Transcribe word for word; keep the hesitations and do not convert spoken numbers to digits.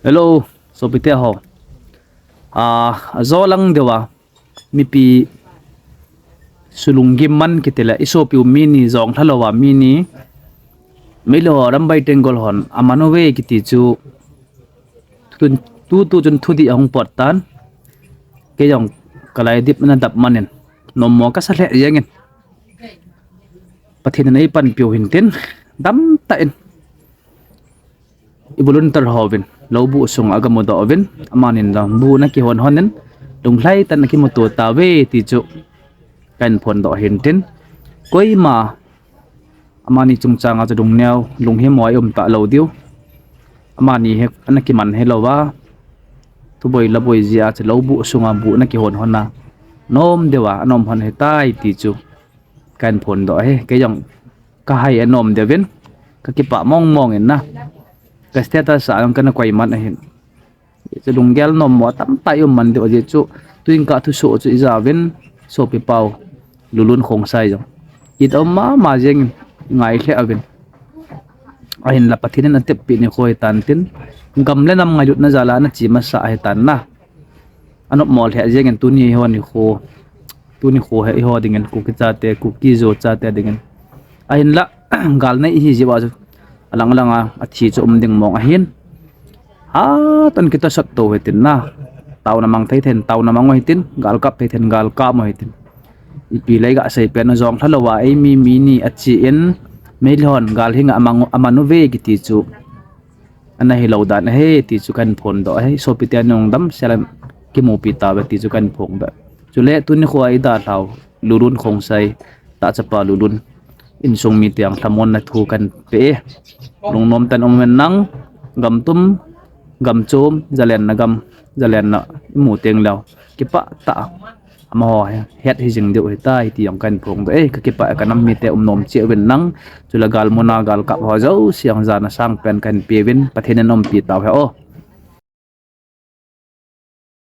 Hello, sopite ho. A, ajo lang deuva, mipi sulunggim man kiti le, isopiu mi ni jong lha louva mi ni, Meitei ho Arambai Tenggol hon aman uve kiti chu, tu, tu, tu chun thudih ahung pot tan, kei jong kalai dip ana dap manin, nommo kasa lheh jengin. Pathen in eipanpiu hintin, damtah in i volunteer hovin, loubuh sunga gamudoh uvin, amanin jong bu ana kihon honin, lunglhai tah in akimuto tauve ti chu kahin phondoh hintin, koima amani chungchanga chu lungneo, lunghimo a i um talou diu. Amani hi ana kiman hilouva, thuboi laboi jeh a chu loubuh sunga bu ana kihon hon a, nom deuva ana um hon ahitai ti chu kahin phondoh ahi. Kei jong kahai anom deuvin, kakipah mongmong in na, ka status a jong kana koi man ahin. Chu lunggel nommo tamtah i um man diu ajeh chu, tuin ka thusoh chu ijauvin, sopipau Lulun Khongsai jong it aum mama jengin, ngai lheh uvin. Ahinla Pathen in ateppeh nikho hitan tin, gam le nam ngailutna jal a ana che masa ahitan na, anopmo lheh jengin tuni ho nikho, tuni kho hi eiho dingin, Kuki chate, Kuki-Zo chate dingin, ahinla gal nei ihi jeh uva chu, alang langa athi chu um ding mong ahin, hatah in kitosot to hitin na, taona mang thei thei in taona mang u hitin, gal kap thei thei in gal kap u hitin, ipi le iga sei pen u jong lha louva eimi mi ni ache in, Meitei hon gal hinga amang, aman uve kiti chu ana hilou dan ahi ti chu kahin phondoh ahi. Sopite nung damsel in kimupi tauve ti chu kahin phongdoh. Chule tuni kho a idalhau Lulun Khongsai, tahchapa Lulun, insung mite jong lhamonna thu kahin pe e. Lungnom tah in um uvin nang, gam tum, gam chom, jalenna gam, jalenna imu teng leu, kipah tah a amaho het hijing diu ahitai ti jong kahin phongdoh e. Kakipah e, kanam mite, umnom cheh uvin nang. Chule galmuna galkap ho jouse jong jana sangpen kahin peuvin, Pathen in umpi tauhen o.